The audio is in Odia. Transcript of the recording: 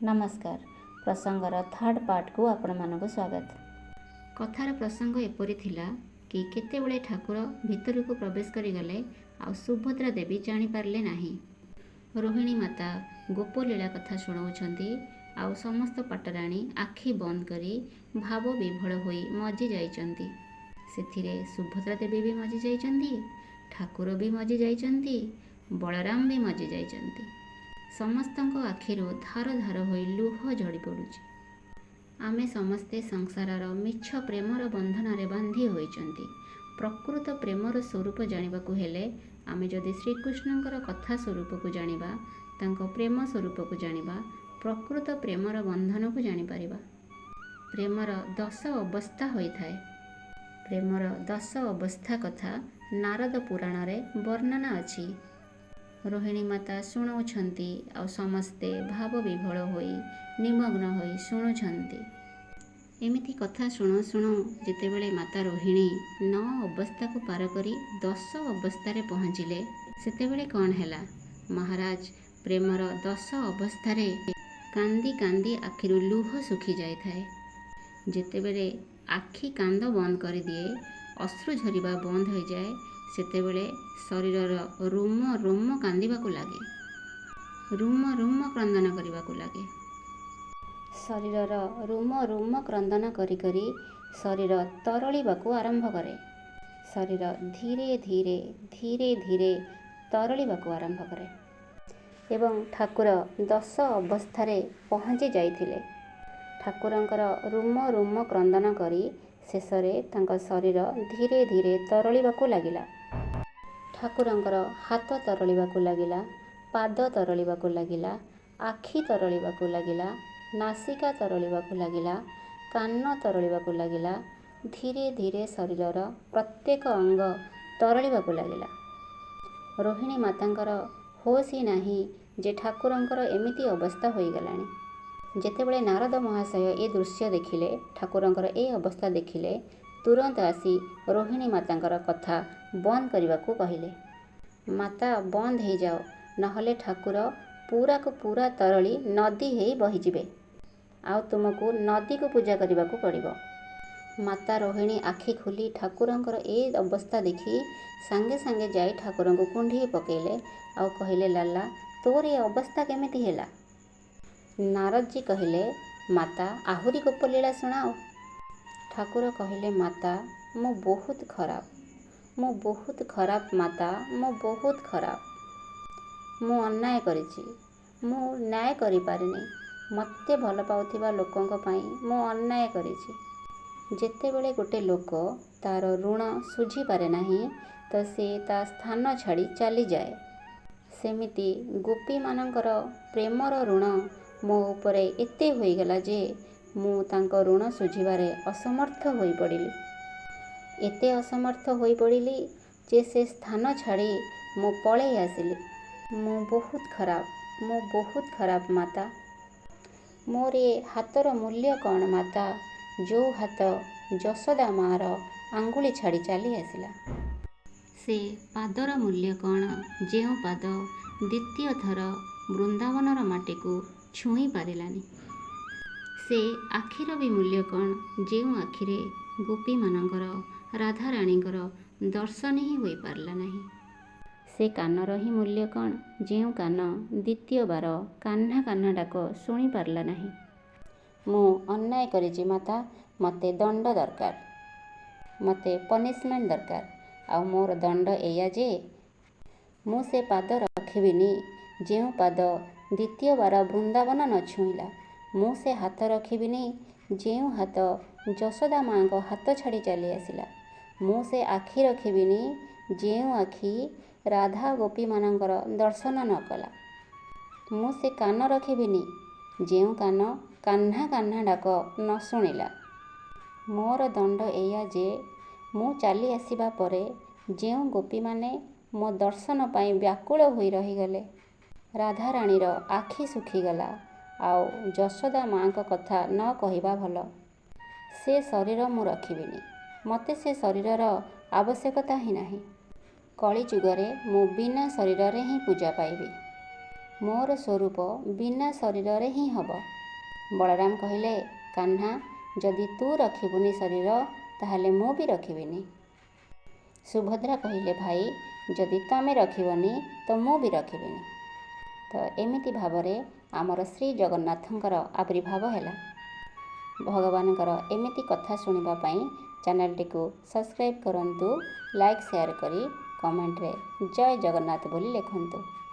ନମସ୍କାର। ପ୍ରସଙ୍ଗର ଥାର୍ଡ଼ ପାର୍ଟକୁ ଆପଣମାନଙ୍କୁ ସ୍ୱାଗତ। କଥାର ପ୍ରସଙ୍ଗ ଏପରି ଥିଲା କି କେତେବେଳେ ଠାକୁର ଭିତରକୁ ପ୍ରବେଶ କରିଗଲେ ଆଉ ସୁଭଦ୍ରା ଦେବୀ ଜାଣିପାରିଲେ ନାହିଁ। ରୋହିଣୀ ମାତା ଗୋପଲୀଳା କଥା ଶୁଣାଉଛନ୍ତି ଆଉ ସମସ୍ତ ପାଟରାଣୀ ଆଖି ବନ୍ଦ କରି ଭାବ ବିହ୍ୱଳ ହୋଇ ମଜି ଯାଇଛନ୍ତି। ସେଥିରେ ସୁଭଦ୍ରା ଦେବୀ ବି ମଜି ଯାଇଛନ୍ତି, ଠାକୁର ବି ମଜି ଯାଇଛନ୍ତି, ବଳରାମ ବି ମଜି ଯାଇଛନ୍ତି। ସମସ୍ତଙ୍କ ଆଖିରୁ ଧାର ଧାର ହୋଇ ଲୁହ ଝଡ଼ି ପଡ଼ୁଛି। ଆମେ ସମସ୍ତେ ସଂସାରର ମିଛ ପ୍ରେମର ବନ୍ଧନରେ ବାନ୍ଧି ହୋଇଛନ୍ତି। ପ୍ରକୃତ ପ୍ରେମର ସ୍ୱରୂପ ଜାଣିବାକୁ ହେଲେ ଆମେ ଯଦି ଶ୍ରୀକୃଷ୍ଣଙ୍କର କଥା ସ୍ୱରୂପକୁ ଜାଣିବା, ତାଙ୍କ ପ୍ରେମ ସ୍ୱରୂପକୁ ଜାଣିବା, ପ୍ରକୃତ ପ୍ରେମର ବନ୍ଧନକୁ ଜାଣିପାରିବା। ପ୍ରେମର 10 ଅବସ୍ଥା ହୋଇଥାଏ। ପ୍ରେମର 10 ଅବସ୍ଥା କଥା ନାରଦ ପୁରାଣରେ ବର୍ଣ୍ଣନା ଅଛି। ରୋହିଣୀ ମାତା ଶୁଣାଉଛନ୍ତି ଆଉ ସମସ୍ତେ ଭାବ ବିହ୍ୱଳ ହୋଇ ନିମଗ୍ନ ହୋଇ ଶୁଣୁଛନ୍ତି। ଏମିତି କଥା ଶୁଣୁ ଶୁଣୁ ଯେତେବେଳେ ମାତା ରୋହିଣୀ 9 ଅବସ୍ଥାକୁ ପାର କରି 10 ଅବସ୍ଥାରେ ପହଞ୍ଚିଲେ, ସେତେବେଳେ କ'ଣ ହେଲା? ମହାରାଜ ପ୍ରେମର 10 ଅବସ୍ଥାରେ କାନ୍ଦି କାନ୍ଦି ଆଖିରୁ ଲୁହ ଶୁଖି ଯାଇଥାଏ। ଯେତେବେଳେ ଆଖି କାନ୍ଦ ବନ୍ଦ କରିଦିଏ, ଅଶ୍ରୁ ଝରିବା ବନ୍ଦ ହୋଇଯାଏ, ସେତେବେଳେ ଶରୀରର ରୋମ ରୋମ କାନ୍ଦିବାକୁ ଲାଗେ, ରୁମ ରୁମ କ୍ରନ୍ଦନ କରିବାକୁ ଲାଗେ। ଶରୀରର ରୁମ ରୁମ କ୍ରନ୍ଦନ କରି କରି ଶରୀର ତରଳିବାକୁ ଆରମ୍ଭ କରେ। ଶରୀର ଧୀରେ ଧୀରେ ଧୀରେ ଧୀରେ ତରଳିବାକୁ ଆରମ୍ଭ କରେ ଏବଂ ଠାକୁର 10 ଅବସ୍ଥାରେ ପହଞ୍ଚି ଯାଇଥିଲେ। ଠାକୁରଙ୍କର ରୁମ ରୁମ କ୍ରନ୍ଦନ କରି ଶେଷରେ ତାଙ୍କ ଶରୀର ଧୀରେ ଧୀରେ ତରଳିବାକୁ ଲାଗିଲା। ଠାକୁରଙ୍କର ହାତ ତରଳିବାକୁ ଲାଗିଲା, ପାଦ ତରଳିବାକୁ ଲାଗିଲା, ଆଖି ତରଳିବାକୁ ଲାଗିଲା, ନାସିକା ତରଳିବାକୁ ଲାଗିଲା, କାନ ତରଳିବାକୁ ଲାଗିଲା। ଧୀରେ ଧୀରେ ଶରୀରର ପ୍ରତ୍ୟେକ ଅଙ୍ଗ ତରଳିବାକୁ ଲାଗିଲା। ରୋହିଣୀ ମାତାଙ୍କର ହୋସ୍ ହିଁ ନାହିଁ ଯେ ଠାକୁରଙ୍କର ଏମିତି ଅବସ୍ଥା ହୋଇଗଲାଣି। ଯେତେବେଳେ ନାରଦ ମହାଶୟ ଏ ଦୃଶ୍ୟ ଦେଖିଲେ, ଠାକୁରଙ୍କର ଏ ଅବସ୍ଥା ଦେଖିଲେ, ତୁରନ୍ତ ଆସି ରୋହିଣୀ ମାତାଙ୍କର କଥା ବନ୍ଦ କରିବାକୁ କହିଲେ। ମାତା, ବନ୍ଦ ହେଇଯାଅ, ନହେଲେ ଠାକୁର ପୁରାକୁ ପୁରା ତରଳି ନଦୀ ହେଇ ବହିଯିବେ, ଆଉ ତୁମକୁ ନଦୀକୁ ପୂଜା କରିବାକୁ ପଡ଼ିବ। ମାତା ରୋହିଣୀ ଆଖି ଖୋଲି ଠାକୁରଙ୍କର ଏ ଅବସ୍ଥା ଦେଖି ସାଙ୍ଗେ ସାଙ୍ଗେ ଯାଇ ଠାକୁରଙ୍କୁ କୁଣ୍ଢେଇ ପକେଇଲେ ଆଉ କହିଲେ, ଲାଲା, ତୋର ଏ ଅବସ୍ଥା କେମିତି ହେଲା? ନାରଦଜୀ କହିଲେ, ମାତା, ଆହୁରି ଗୋପଲୀଳା ଶୁଣାଅ। ଠାକୁର କହିଲେ, ମାତା, ମୁଁ ବହୁତ ଖରାପ, ମୁଁ ବହୁତ ଖରାପ ମାତା, ମୁଁ ବହୁତ ଖରାପ। ମୁଁ ଅନ୍ୟାୟ କରିଛି, ମୁଁ ନ୍ୟାୟ କରିପାରିନି। ମୋତେ ଭଲ ପାଉଥିବା ଲୋକଙ୍କ ପାଇଁ ମୁଁ ଅନ୍ୟାୟ କରିଛି। ଯେତେବେଳେ ଗୋଟେ ଲୋକ ତା'ର ଋଣ ଶୁଝିପାରେ ନାହିଁ ତ ସେ ତା ସ୍ଥାନ ଛାଡ଼ି ଚାଲିଯାଏ। ସେମିତି ଗୋପୀମାନଙ୍କର ପ୍ରେମର ଋଣ ମୋ ଉପରେ ଏତେ ହୋଇଗଲା ଯେ ମୁଁ ତାଙ୍କ ଋଣ ଶୁଝିବାରେ ଅସମର୍ଥ ହୋଇପଡ଼ିଲି। ଏତେ ଅସମର୍ଥ ହୋଇପଡ଼ିଲି ଯେ ସେ ସ୍ଥାନ ଛାଡ଼ି ମୁଁ ପଳେଇ ଆସିଲି। ମୁଁ ବହୁତ ଖରାପ, ମୁଁ ବହୁତ ଖରାପ ମାତା। ମୋର ଏ ହାତର ମୂଲ୍ୟ କ'ଣ ମାତା, ଯେଉଁ ହାତ ଯଶୋଦା ମାଆର ଆଙ୍ଗୁଳି ଛାଡ଼ି ଚାଲି ଆସିଲା? ସେ ପାଦର ମୂଲ୍ୟ କ'ଣ, ଯେଉଁ ପାଦ ଦ୍ୱିତୀୟ ଥର ବୃନ୍ଦାବନର ମାଟିକୁ ଛୁଇଁ ପାରିଲାନି? ସେ ଆଖିର ବି ମୂଲ୍ୟ କ'ଣ, ଯେଉଁ ଆଖିରେ ଗୋପୀମାନଙ୍କର, ରାଧାରାଣୀଙ୍କର ଦର୍ଶନ ହିଁ ହୋଇପାରିଲା ନାହିଁ? ସେ କାନର ହିଁ ମୂଲ୍ୟ କ'ଣ, ଯେଉଁ କାନ ଦ୍ୱିତୀୟ ବାର କାହ୍ନା କାହ୍ନା ଡାକ ଶୁଣିପାରିଲା ନାହିଁ? ମୁଁ ଅନ୍ୟାୟ କରିଛି ମାତା, ମୋତେ ଦଣ୍ଡ ଦରକାର, ମୋତେ ପନିସମେଣ୍ଟ ଦରକାର। ଆଉ ମୋର ଦଣ୍ଡ ଏଇଆ ଯେ ମୁଁ ସେ ପାଦ ରଖିବିନି, ଯେଉଁ ପାଦ ଦ୍ୱିତୀୟ ବାର ବୃନ୍ଦାବନ ନ ଛୁଇଁଲା। ମୁଁ ସେ ହାତ ରଖିବିନି, ଯେଉଁ ହାତ ଯଶୋଦା ମାଆଙ୍କ ହାତ ଛାଡ଼ି ଚାଲି ଆସିଲା। ମୁଁ ସେ ଆଖି ରଖିବିନି, ଯେଉଁ ଆଖି ରାଧା ଗୋପୀମାନଙ୍କର ଦର୍ଶନ ନ କଲା। ମୁଁ ସେ କାନ ରଖିବିନି, ଯେଉଁ କାନ କାହ୍ନା କାହ୍ନା ଡାକ ନ ଶୁଣିଲା। ମୋର ଦଣ୍ଡ ଏଇଆ ଯେ ମୁଁ ଚାଲି ଆସିବା ପରେ ଯେଉଁ ଗୋପୀମାନେ ମୋ ଦର୍ଶନ ପାଇଁ ବ୍ୟାକୁଳ ହୋଇ ରହିଗଲେ, ରାଧାରାଣୀର ଆଖି ଶୁଖିଗଲା, ଆଉ ଯଶୋଦା ମାଆଙ୍କ କଥା ନ କହିବା ଭଲ, ସେ ଶରୀର ମୁଁ ରଖିବିନି। ମୋତେ ସେ ଶରୀରର ଆବଶ୍ୟକତା ହିଁ ନାହିଁ। କଳିଯୁଗରେ ମୁଁ ବିନା ଶରୀରରେ ହିଁ ପୂଜା ପାଇବି। ମୋର ସ୍ୱରୂପ ବିନା ଶରୀରରେ ହିଁ ହେବ। ବଳରାମ କହିଲେ, କାହ୍ନା, ଯଦି ତୁ ରଖିବୁନି ଶରୀର, ତାହେଲେ ମୁଁ ବି ରଖିବିନି। ସୁଭଦ୍ରା କହିଲେ, ଭାଇ, ଯଦି ତମେ ରଖିବନି ତ ମୁଁ ବି ରଖିବିନି। ତ ଏମିତି ଭାବରେ ଆମର ଶ୍ରୀ ଜଗନ୍ନାଥଙ୍କର ଆବିର୍ଭାବ ହେଲା। ଭଗବାନଙ୍କର ଏମିତି କଥା ଶୁଣିବା ପାଇଁ ଚ୍ୟାନେଲଟିକୁ ସବସ୍କ୍ରାଇବ୍ କରନ୍ତୁ, ଲାଇକ୍, ସେୟାର କରି କମେଣ୍ଟରେ ଜୟ ଜଗନ୍ନାଥ ବୋଲି ଲେଖନ୍ତୁ।